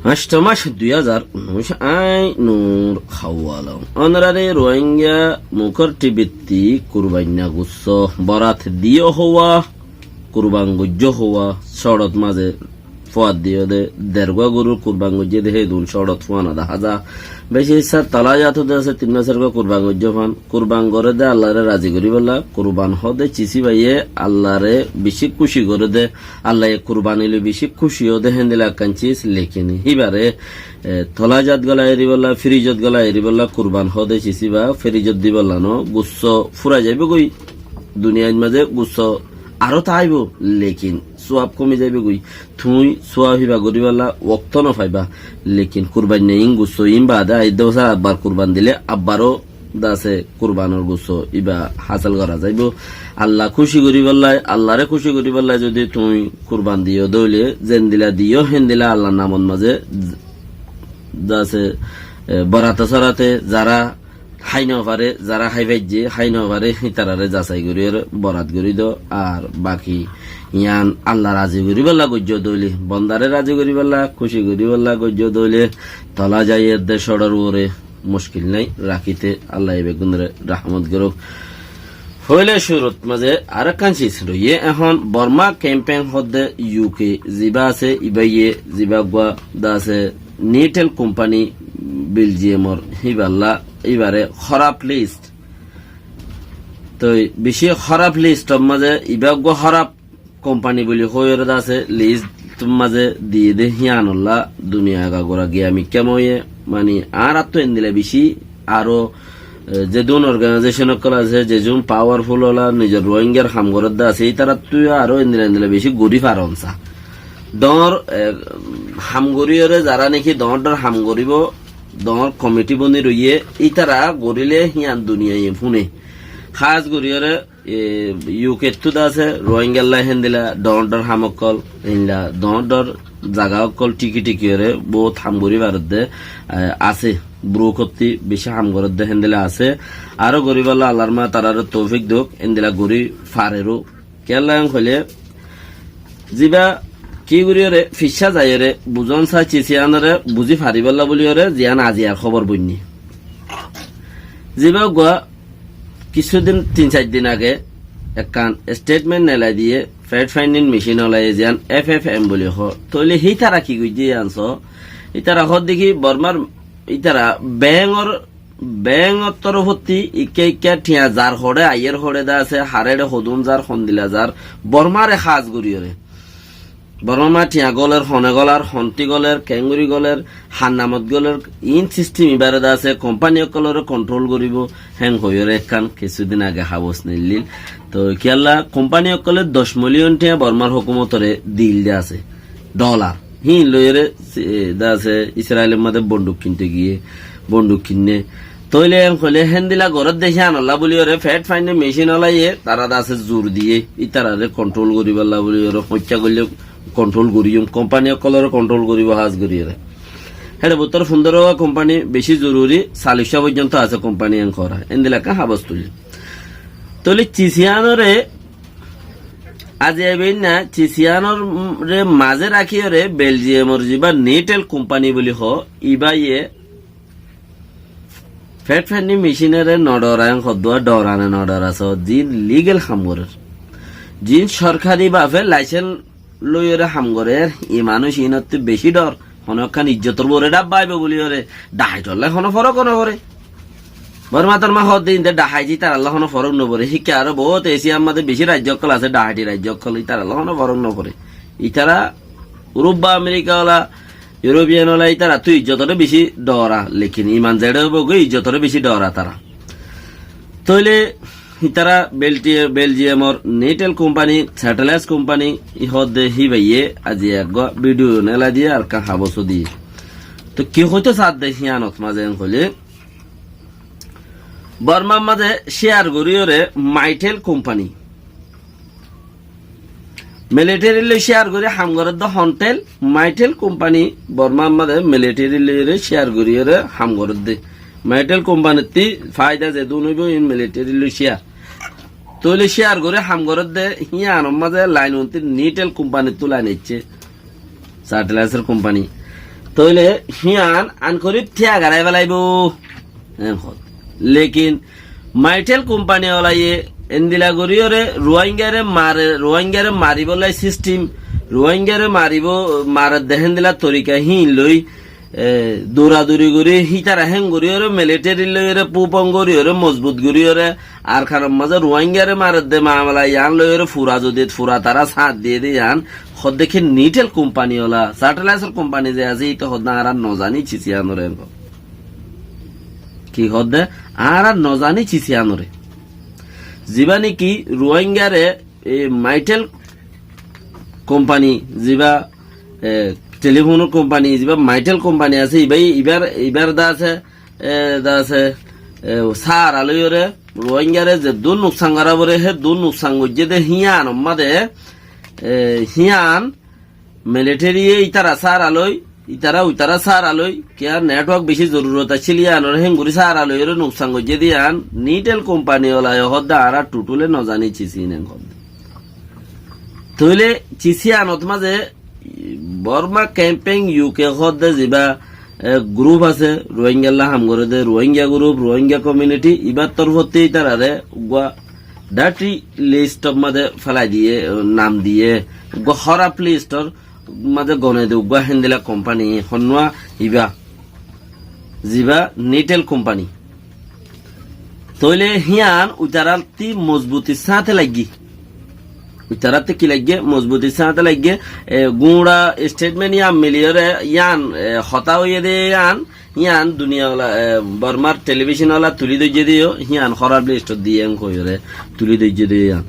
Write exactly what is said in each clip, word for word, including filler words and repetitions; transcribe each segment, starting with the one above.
Añcto mac dui házar unnúic, aññí Nur Hawala. Ónorare Ruáingga mukór tibittí kurbainna gussó borat diyó hoówa, kurban goijjó hoówa, sóçot mazé fuat diyó de, dergúa gorur kurban goijjé de, hédun sóçot fuana dahá za. Beci issá tola zat de asé, tin masor gua kurban goijjó fan. Kurban goré de Allaré razi goríbolla, kurban hoó de cis íbaye Allaré bicí kúci goré de, Allaye kurban óile bicí kúci ó de héndilla ekkán cis, lekin híbaré, e, tola zat golai eribolla, firijot golai eribolla, kurban hoó de cis íba firijot dibolla no, gussó fúrai zaibói goi, duniyait mazé gussó aró táibo, lekin suab komi zaibói goi. Tuñí suab íba goríbolla októ no faiba, lekin kurbainna iín gussó iín baade aidde bosór abbar kurban dile abbaró de asé kurbanor gussó íba hásel gora zaibói. Alla kúci goríbolla, Allaré kúci goríbolla zodi tuñí kurban diyó de óile, zendilla diyó héndilla Allar namot mazé de asé, e, boraté sóraté zará hái no faré, zará hái faijjé, hái no faré, hítararé zasai goríyoré borat gorí do, ar baki yián Alla razi goríbolla goijjó de óile, bondaré razi goríbolla, kúci goríbolla goijjó de óile, tola zai edde sóçor uore, muckil nái rakíte, Allaye beggúnoré rahmot gorouk. Foila cúrut mazé arekkán cis roiyé, ehón Borma kempen hoó de U K zibá asé, íbaye zibá gua de asé Nitel kumpani Beljiamor híballa, íbaré hóraf list. Toi bicí hóraf listor mazé íba gua hóraf kumpani buli hoiyóre de asé, list mazé diyé de híanolla duniya agagura giya mikká moiye, mani añárattú endilla bicí aró, e, zedún organization ókkol asé, zedún powerful ola, nizor Ruáinggar ham gorédde asé, ítarattú aró endilla endilla bicí gorí faron sa. Doñr, e, ham goríyoré zará niki doñr doñr ham goríbo, doñr komiti boni roiyé, ítara goríle hían duniyaye fúne. Hás goríyoré e, U K ttú de asé, Ruáingalla héndilla doñr doñr ham ókkol, héndilla doñr doñr zaga ókkol thíki thíkiyoré bout ham gorí faredde, e, asé. Bruk ottí bicí ham gorédde héndilla asé. Aró goríbolla Allar ma taráre toufik douk, héndilla gorí fareró. Kiyólla en hoilé, zibá ki goríyoré, ficcá zaiyoré, buzón sa cis iánoré buzí faribólla bóliyoré, ziyán aziyar hóbor boinní. Zibá gua kissú din, tin sair din age ekkán statement nelai diyé, fact finding mission olaye ziyán F F M buli hoó. Tóile hítara ki goijjé yián soó? Ítara hoódde ki Bormar ítara bengor, bengor torofottí ikká ikká thiañ zar hoçé, aiyér hoçé de asé, haréçe hodún zar, hondilla zar, Bormare hás goríyoré. Bormar thiañ golér, hone golar, hontí golér, keéngorí golér, hannamot golér, iín sistim ibáre de asé, kompani ókkolóre kontrol goríbo, héng hoiyóre ekkán kissúdin age habos neillíl. Toi kiyólla kompani ókkolé doc miliyon thiañ Bormar hókumotoré diíl de asé, dholar. Híin loiyóre, e, de asé, Israilor mazé bonduk kinte giyé, bonduk kinné. Tóile en hoilé héndilla gorédde híanolla bóliyoré, fact finding mission olaye, tará de asé zur diyé, ítararé kontrol goríbolla bóliyoré, hoiccá goillé kontrol goríyum, kompani ókkolóre kontrol goríbo hás goríyoré. Héçe bútore fundóro kompani bicí zoruri, salliccá foijjonto asé kompani en gorá. Héndilla ekkán habos tuillé. Tóile cis iánoré, azi aibéinna cis iánoré mazé rakíyoré, Beljiyemor zibá Nitel kompani bóli hoó, ibáye Fact finding mission ore no dhorayon, hoddúa dhorane no dhora soó, ziín legal ham gorér, ziín sorkari bafe laicens loiyóre ham gorér, i manúic iínottú bicí dhor, honó ekkán ijjotor uore dhábba aibó bóliyoré, dhahaitor lá honó forók no foré. Bormá tormá hoódde iínte dhahait, ítarallá honó forók no foré. Híkka aró boóut Esiyar mazé bicí raijjó ókkol asé, dhahaiti raijjó ókkol, ítarallá honó forók no foré. Ítara Urubba, Amerika ola, European ola, ítarattú ijjotoré bicí dhora, lekin iman zeçé óibo goi ijjotoré bicí dhora tará. Tóile ítara Belti-, Beljiyemor Nitel kompani, Satellite kompani, í hoódde híbaye azi eggúa vidiyo nelai diyé, arekkán habosó diyé. Toi ki hoitó saádde híyanot mazé en hoilé, Bormar mazé cíyar goríyoré Maitel kompani, militeri loi cíyar gorí ham gorédde Hontel, Maitel kompani Bormar mazé militeri loiyóre cíyar goríyoré ham gorédde. Maitel kompanittí faida zedún óibo, iín militeri loi cíyar. Tóile cíyar gorí ham gorédde, híyanor mazé lain untí Nitel kompanittú lain aiccé. Satellite kompani. Tóile híyan ankorib tíagarái felaibóu. Eén hoódde. Lekin Maitel kumpani olaye endila goríyoré Ruáingare mare, Ruáingare maribóllai sistim, Ruáingare maribóu, maredde héndila torika híin loi, e, duraduri gorí, hítara héen goríyoré militeri loiyoré púbon goríyoré mozbut goríyoré Arkanor mazé Ruáingare maredde mamela yián loiyoré fura zodi fura tará sáñt diyé dé yián, hoódde ki Nitel kumpani ola, satelaisor kumpani ze asé, íte hoódde añára nozaní cis yiánoré. Ki hoódde? Añára nozaní cis yiánoré. Zibá néki Ruáingare, e, Maitel kumpani, zibá, e, telifónor kumpani, zibá Maitel kumpani asé, ibá, ibár, ibár dá asé, e, dá asé, e, sára loiyoré, Ruáingare zeddúr nuksan gorá foré, héddúr nuksan goijjé dé híyan ommá dé, e, híyan militeri ye ítara sára loi, ítara uitara sára loi, kiyá network beci zorurot accíl yiánor héen gorí sára loiyoré nuksan goijjé dé yián, Nitel kumpani olaye hoódde añára tutule nozaní cis iín eén hoódde. Tóile cis yiánot mazé Borma Kempeng U K hoódde zibá, e, gurup asé, Ruáingalla ham goré dé, Ruáinga gurup, Ruáinga komiuniti, ibár torfótti ítararé uggúa dárti listor mazé félai diyé, nam diyé, uggúa hóraf listor mazé gonai dé, uggúa héndila kumpani, honnúa ibá, zibá Nitel kumpani. Tóile híyan uitarattí mozbutir sáñte laiggé. Uitarattí ki laiggé? Mozbutir sáñte laiggé. E, guñça estetment yián miliyoré yián, e, hotá hoiyé dé yián, yián duniya ola, e, Bormar telibicon ola tulí doijjé dé yó, híyan hóraf listot diyé eén hoiyoré tulí doijjé dé yián.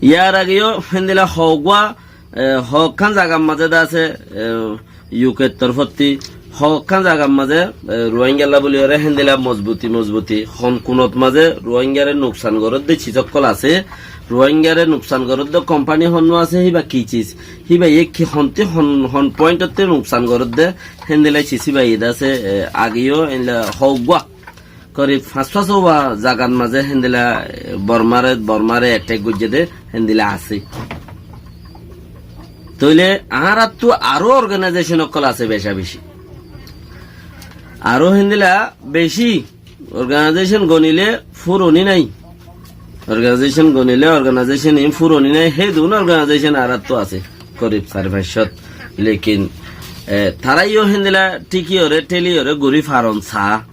Yar age yó héndila hoggúa e, hoókkán zagar mazé dé asé, e, U K r torfótti, hoókkán zagar mazé, e, Ruáingalla bóliyoré héndila mozbuti, mozbuti, hon kunot mazé Ruáingaré nuksan goródde cis ókkol asé, Ruáingaré nuksan goródde kompani honnúa asé, híba ki cis, híbaye ki hontí hon, hon pointottí nuksan goródde, héndila cis híbaye dé asé, e, age yó héndila hoggúa. Korib fañs fañsówa zagat mazé héndila, e, Bormare, Bormare ettek goijjé dé héndila asé. Tóile añárattú aró organaizecon ókkol asé beca beci. Aró héndila beci organaizecon gonilé furoni nái. Organaizecon gonilé organaizecon iín furoni nái, hédun organaizecon añárattú asé korib sair fañs cót. Lekin, e, tará yó héndila thíkiyoré, théliyoré gorí faron saá.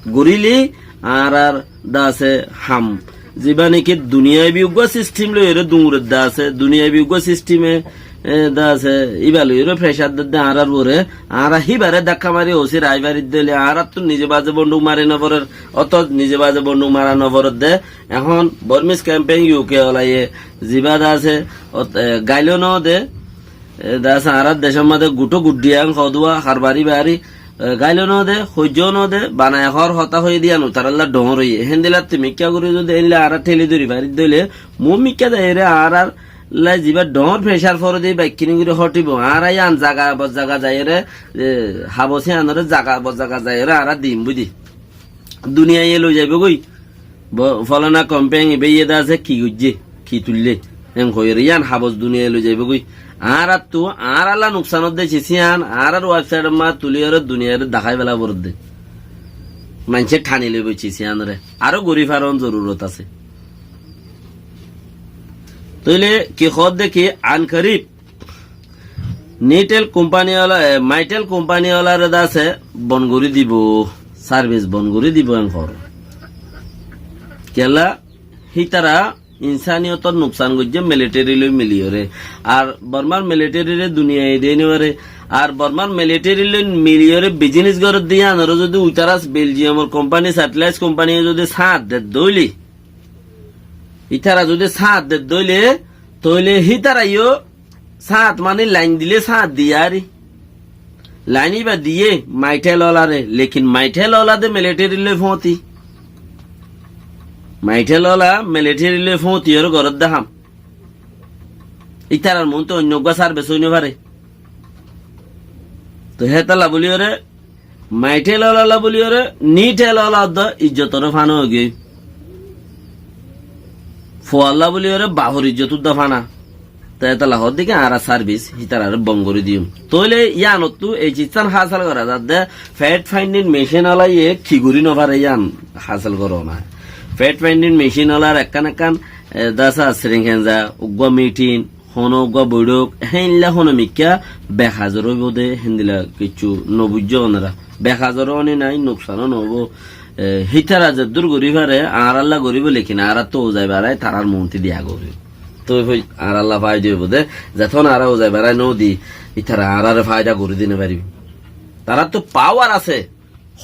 Goríle añárar dá asé ham. Zibá néki duniyaibi uggúa sistim loiyoré duñret dá asé, duniyaibi uggúa sistime, e, dá asé, íba loiyoré fecár dedde añárar uore, añára híbaré dákka mari ósir aái faridde óile añárattú nize baze bonduk mari noforer, ótot nize baze bonduk mara noforedde. Ehón Bormis kempeng U K olaye zibá dá asé, ót, e, gailó noóde, e, dá asé añárar decór mazé guthó guddhiyang hodúa harbari bari, e, gailó noóde, hoijjó noóde, banai hoór hotá hoiyé dé yián utarálla dhoóñr óiye. Héndila ttí mikká gorí zodi éilla añára théli dóri faridde óile, muúm mikká zaiyóre añárálla zibá dhoóñr fecár foré dé íba ekkiní gorí hóthibou. Añára yián zaga bozzaga zaiyóre, e, habos yiánoré zaga bozzaga zaiyóre añára diím búdi. Duniyaiye loizaibói goi. Bo-, folana kompeng ibáye dá asé ki goijjé, ki tuillé, en hoiyóre yián habos duniyaiye loizaibói goi. Añárattú, añárálla nuksan ódde cis yián, añárár websaitor mazé tulíyoré duniyairé dahái fela foredde. Maincé thani loibói cis yiánoré. Aró gorí faron zorurot asé. Tóile ki hoódde ki, ankorib Nitel kumpani ola, e, Maitel kumpani olaré dá asé bon gorí dibou, sarbis bon gorí dibou en hoór. Kiyólla hítara insániyotor nuksan goijjé militeri loi miliyoré. Ar Bormar militeriré duniyaiye dei nofaré. Ar Bormar militeri loi miliyoré bizinis gorédde yiánoré zodi uitará Beljiyamor kumpani, satelais kumpaniye zodi sáñt dedde óile, ítara zodi sáñt dedde óile, tóile hítara yó sáñt mani lain dilé sáñt diyé ar. Lain íba diyé Maitel olaré, lekin Maitel ola de militeri loi fóñti. Maitel ola militeri loi fóñti óre gorédde ham. Ítarar muúntu oinno uggúa sarbis ói nofaré. Toi hétolla bóliyoré Maitel ola bóliyoré Nitel ola de ijjotoré fana óigiyoi. Fualla bóliyoré bafor ijjot udda fana. Te etolla hoódde ki añára service hítararé bon gorí diyum. Tóile yíanottú ei cizzán hásel gorá zadde, fact finding machine olaye ki gorí nofare yían hásel goró na. Fact finding machine olar ekkán ekkán, e, dasa siring henza, uggúa meeting, hono uggúa boiçók, héinla hono mikká behazor óibo de, héndilla kiccú nobuijjó onora. Behazor ó ni nai, nuksan ó noóibo. E, hítara zeddúr gorí fare, añárálla goríbo, lekin añáráttu uzai barai tarár muúnti diya gorí. Toi hoi, añárálla faida óibo de, zeton añára uzai barai no di, ítara añáráre faida gorí di no faribo. Taráttu power asé,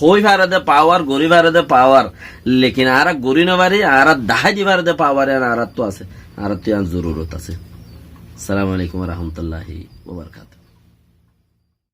hoi fare de power, gorí fare de power, lekin añára gorí no fari, añára dahái di fare de power, yián añáráttu asé, añáráttu yián zorurot asé. Assalamu alaikum wa rahmatullahi wa barakatuhu.